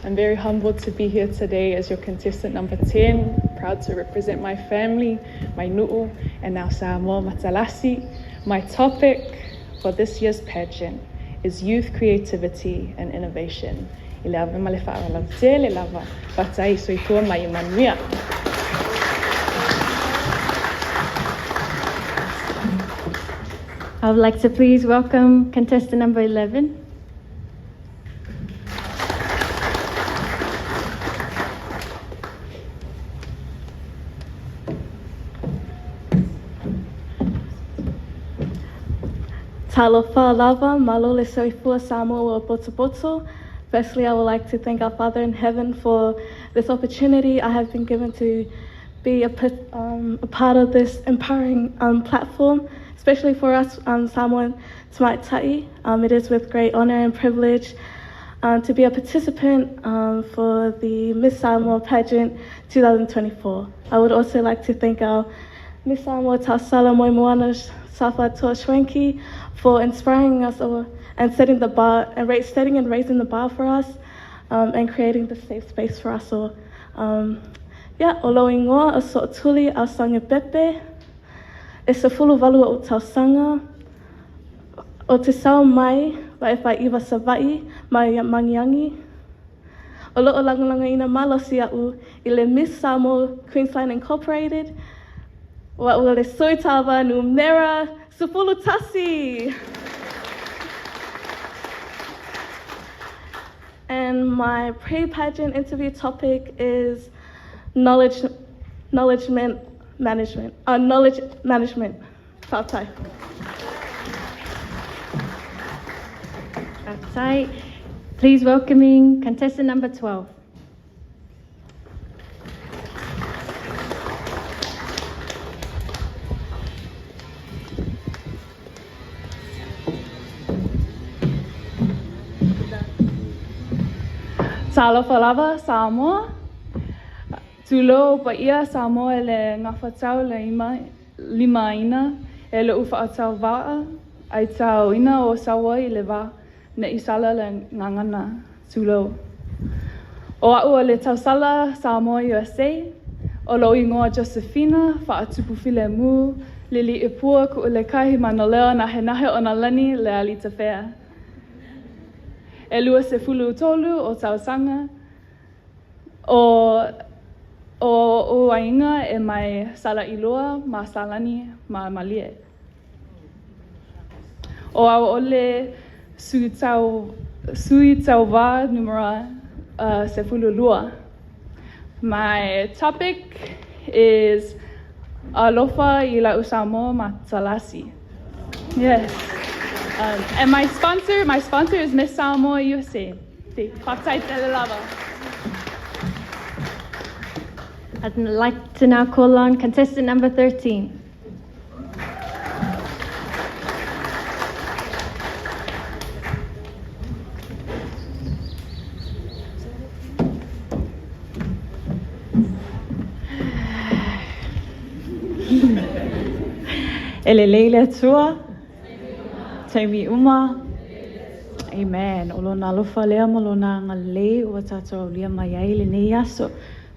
I'm very humbled to be here today as your contestant number 10, proud to represent my family, my nu'u, and our Samoa Matalasi. My topic for this year's pageant is youth creativity and innovation. I le ave ma le faaaloalo tele lava, faafetai soifua ma ia manuia. I would like to please welcome contestant number 11. Talofa lava, malo le soifua Samoa ua potopoto. Firstly, I would like to thank our Father in heaven for this opportunity I have been given to be a, a part of this empowering platform, especially for us Samoan Tamaitai. It is with great honor and privilege to be a participant for the Miss Samoa pageant 2024. I would also like to thank our Miss Samoa Tausala Moimoana Safa Schwenke for inspiring us all and setting the bar and setting and raising the bar for us and creating the safe space for us all. Yeah, o lou ingoa o So'otuli Ausaga Pepe, e 18 o'u tausaga, ou te sau mai Vaefa'iva Sava'i ma Magiagi. O lo'o lagolagoina malosi a'u i le Miss Samoa Queensland Incorporated, o a'u o le sui tauva numera 11. And my pre-pageant interview topic is knowledge, knowledge management, knowledge management. Fa'afetai. Fa'afetai. Please welcoming contestant number 12. Talofa lava Samoa. Tulou paia Samoa e le gafatau le ima, limaina e lo'u fa'atauva'a ai taoina o sau ai i le vā ne'i sala le gagana. Tulou. O a'u o le tausala Samoa USA, o lo'u igoa Josefina Fa'atupu Filemu Lili'ipua Ku'ulekahi Manoleo Nahenahe o Nalani le Alitafea. E 23 o tausaga o o o'u aiga e mai Sala'iloa ma Salani ma Malie. O au o le sui tau sui tauvā numera 12. My topic is alofa i la'u Samoa matalasi. Yes. And my sponsor, my sponsor is Miss Samoa USA. Fa'afetai tele lava. I'd like to now call on contestant number 13. E lelei le Atua, taimi uma. Amen. O lona alofa lea ma lona agalelei ua tatou aulia mai ai lenei aso.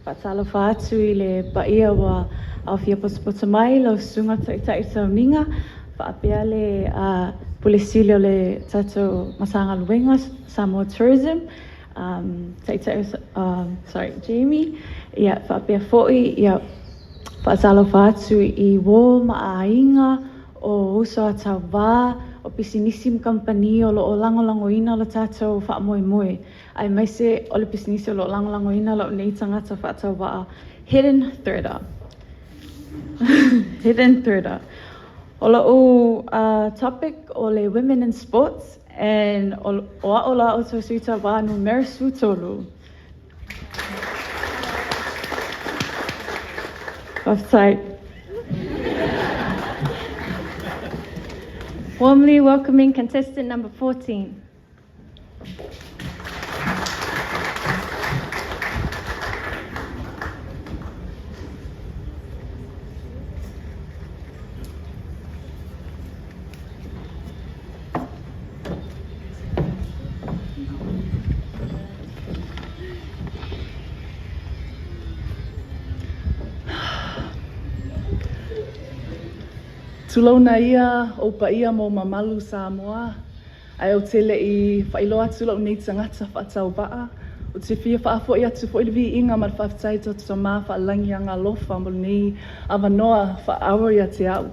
Faatalofa atu i le paia ua aofia potopoto mai lau susuga Taitai Sauniga, faapea le Pule Sili o le tatou Matagaluega Samoa Tourism, Taitai, sorry, Jamie, ia faapea foi, ia faatalofa atu i uō ma aiga o uso a tauvā, o pisinisi ma kamupani o lo o lagolagoina lo tatou faamoemoe, aemaise o le pisinisi o lo o lagolagoina lou nei tagata faatauvaa, Hidden Threader. Hidden Threader. O lou topic o le Women in Sports and o a'u la ʻoutou sui tauvā numera 13. Faafetai. Warmly welcoming contestant number 14. Tulouna ia ou paia ma ou mamalu Samoa, ae ou te le'i faailoa atu lou nei tagata faatauvaa. Ou te fia faafoi atu foi le viiga ma le faafetai i tatou Tamā faalagi agalofa mo lenei avanoa faaauro ia te au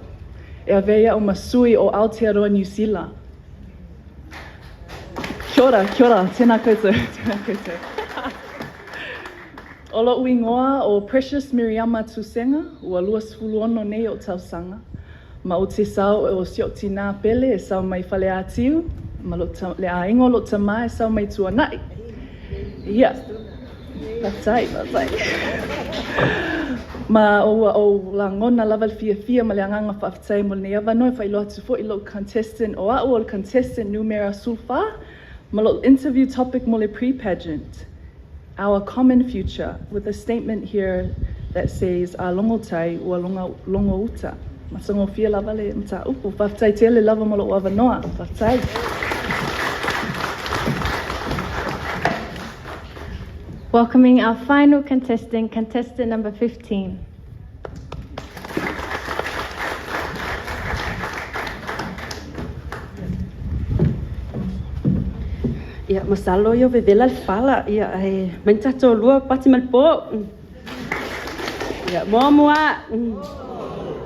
e avea ai a'u ma sui o Aotearoa Niu Sila. Kia ora, kia ora, tēnā koutou, tēnā koutou. O lo'u igoa o Precious Miriama Tusenga, ua 26 nei o'u tausaga, ma ou te sao o si o'u tinā pele e sao mai Faleatiu, ma le aiga o lo'u tamā e sao mai Tuana'i. Ia, faafetai, faafetai. Ma ua ou lagona lava le fiafia ma le agaga faafetai mo lenei avanoa e faailoa atu foi i lou contestant o a'u o le contestant numera 14 ma lo'u interview topic mo le pre-pageant, Our Common Future, with a statement here that says, A logotai, ua logo uta. Matagofie lava le mataupu. Faafetai tele lava mo lou avanoa. Faafetai. Welcoming our final contestant, contestant number 15. Ia, masalo ia vevela le fala, ia, e mai ni tatou lua pati ma le po. Ia, muamua.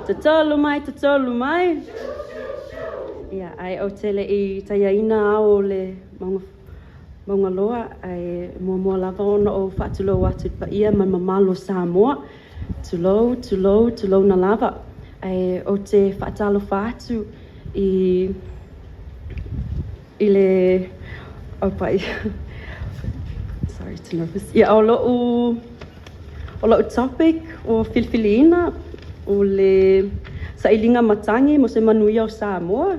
Totolu mai, totolu mai. Ia, ae ou te le'i taiaina ao o le mauga, mauga loa, ae muamua lava ona ou faatulou atu i le paia ma le mamalu o Samoa. Tulou, tulou, tulouna lava. Ae ou te faatalofa atu i i le au paia. Sorry, too nervous. Ia, o lo'u o lo'u topic ua filifiliina o le sailiga matagi mo se manuia o Samoa.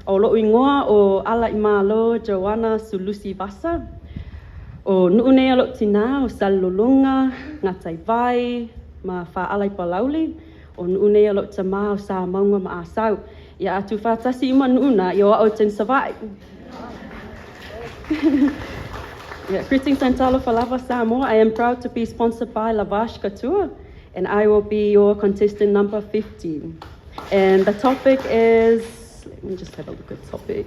O lo'u igoa o Alaimalo Joanna Sulusi Vasa. O nuu nei o lo'u tinā o Salelologa, Gataivai ma Faala i Palauli. O nuu nei o lo'u tamā o Samauga ma Asau. Ia a tuufaatasi uma nuu na, ia o a'u e teni Savaii. Yeah, greetings and talofa lava Samoa. I am proud to be sponsored by Lavash Couture, and I will be your contestant number 15. And the topic is, let me just have a look at topic.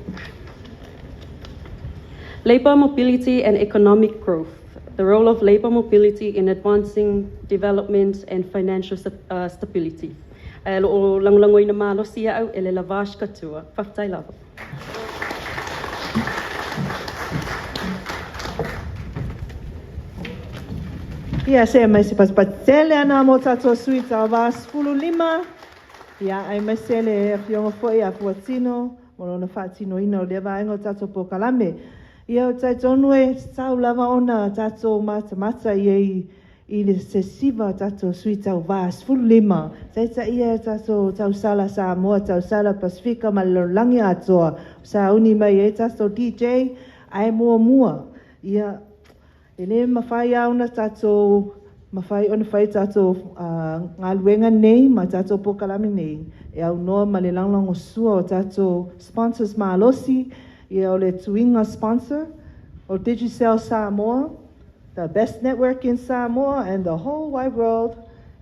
Labor mobility and economic growth. The role of labor mobility in advancing development and financial stability. Ae o loo lagolagoina malosi a'u e le Lavash Couture. Faafetai lava. Ia, se'e mai se pasipasi tele ana mo tatou sui tauvā 15. Ia, aemaise le afioga foi ia Fuatino mo lona faatinoina o lea vaega o tatou polokalame. Ia, ou te talitonu e tatau lava ona tatou matamata i ai i le sesiva o tatou sui tauvā 15, taitaia e tatou tausala Samoa, tausala Pasefika ma le lalolagi atoa, sauni mai ai tatou DJ, ae muamua, ia, e le mafai lava ona tatou mafai ona fai tatou galuega nei ma tatou polokalame nei e aunoa ma le lagolagosua o tatou sponsors malosi. Ia o le tuiga sponsor o Digicel Samoa, the best network in Samoa and the whole wide world.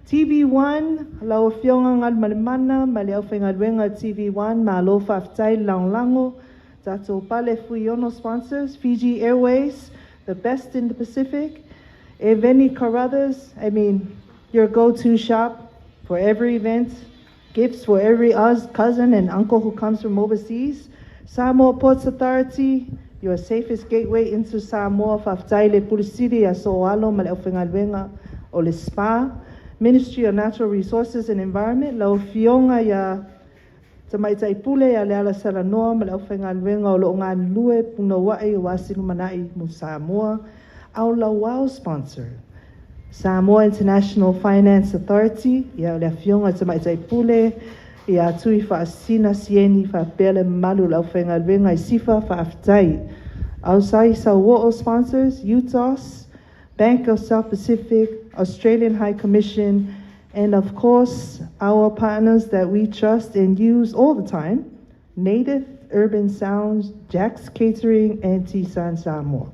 TV1, lau Afioga Galumalemana ma le aufaigaluega TV1, malo faafetai le lagolago. Tatou Pale Fuiono sponsors, Fiji Airways, the best in the Pacific. Eveni Carruthers, I mean, your go-to shop for every event, gifts for every cousin and uncle who comes from overseas. Samoa Ports Authority, your safest gateway into Samoa, faafetai le Pule Sili ia Soalo ma le aufaigaluega o le SPA. Ministry of Natural Resources and Environment, lau Afioga ia Tamaitai Pule ia Lealasalanoa ma le aufaigaluega o loo galulue punouai aua se lumanai mo Samoa. Our Lauau sponsor, Samoa International Finance Authority, ia le Afioga Tamaitai Pule ia Tui Faasina Sieni faapea le mamalu o le aufaigaluega i SIFA, faafetai. Ausai Sauo'o sponsors, UTOS, Bank of South Pacific, Australian High Commission, and of course, our partners that we trust and use all the time, Native Urban Sounds, Jack's Catering, and Tisan Samoa.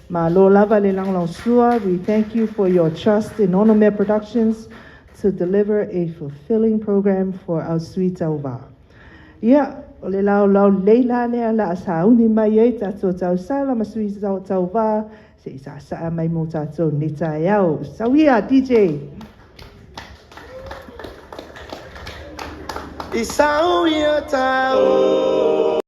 Malo lava le lagolagosua, we thank you for your trust in Onomea Productions to deliver a fulfilling program for our sui tauva. Ia, o le laolao leila lea la a sauni mai ai tatou tausala ma sui tauva se i sasaa mai mo tatou nei taeao. Sauia, DJ! I sau ia tau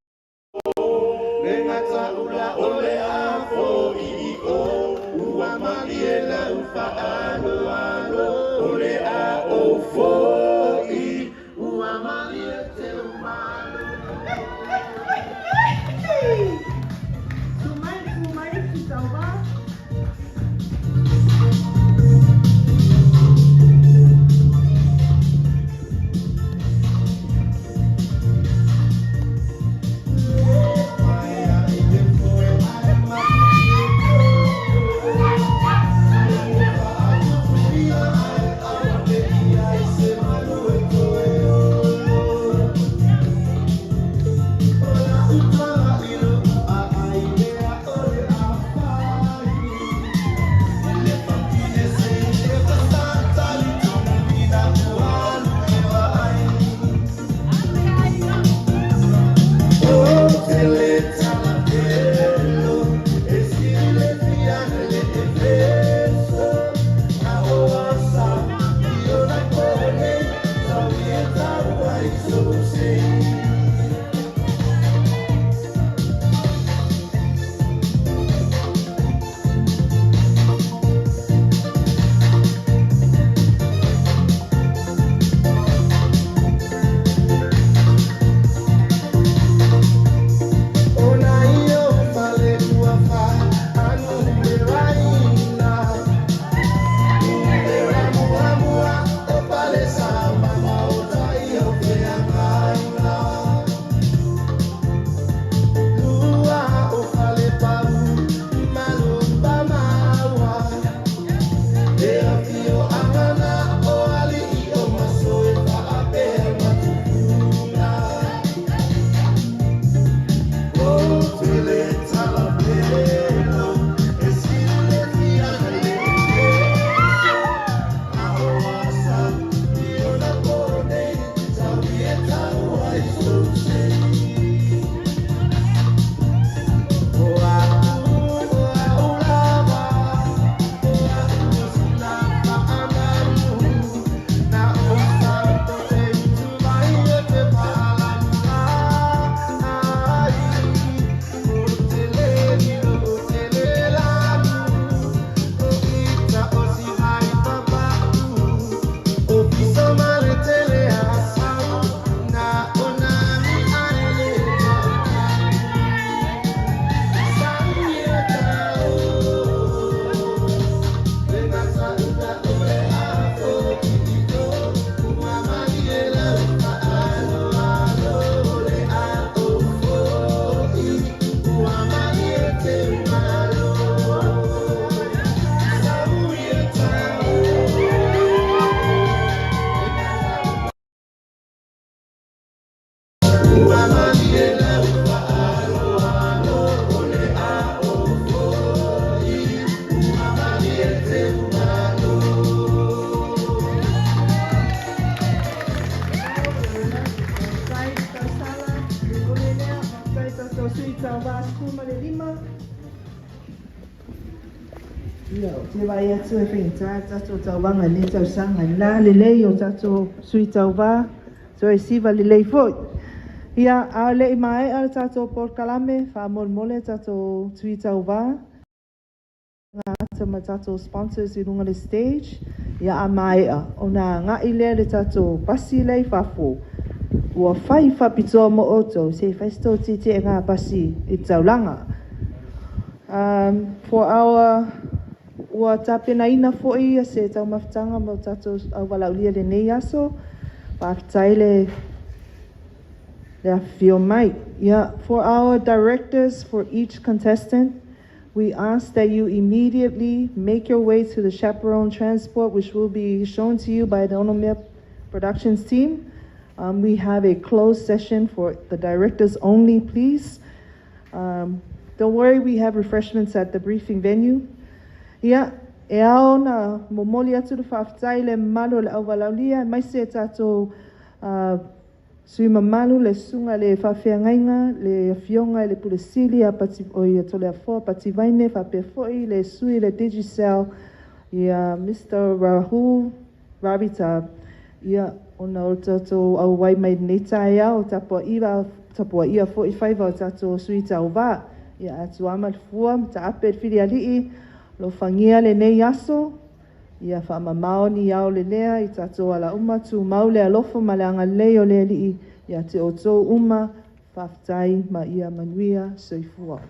Le gata ula o le a fo i o Ua malie lau faaloalo O le a o fo i Ua malie te umalo. Sumai, sumai, sui tauva. Tauva 15. Ia, o te vai atu e whainga tātou tauvaga le tausaga la lelei o tātou sui tauva toe siva lelei foi. Ia, a o le i maea le tātou polokalame, faamolemole tātou tui tauva. Ngā ata ma tātou sponsors i runga le stage. Ia a maea, ona agai lea le tātou pasi lea i fafo. Ua fai faapitoa mo outou, se i fai se tou tietieʻega pasi i le taulaga. For our ua tapenaina foi ia se taumafataga mo tatou auvalaaulia i lenei aso. Faafetai le afifio mai. Yeah, for our directors for each contestant, we ask that you immediately make your way to the chaperone transport, which will be shown to you by the Onomea Productions team. We have a closed session for the directors only, please. Don't worry, we have refreshments at the briefing venue. Ia, e ao ona momoli atu le faafetai i le mamalu o le auvalaaulia, aemaise e tatou sui mamalu, le susuga i le faafeagaiga, le afioga i le Pule Sili ia Pati, o ia Toleafoa Pati Vaine, faapea foi le sui le Digicel, ia Mr. Rahul Ravita, ia, ona o tatou auai mai lenei taeao, tapuaia foi faiva o tatou sui tauva. Ia, atuama le fua, taape le filialii, alofagia lenei aso, ia faamamao ni ao lelea i tatou ala uma, tumau le alofa ma le agalelei o le Alii ia te outou uma, faafetai ma ia manuia soifua.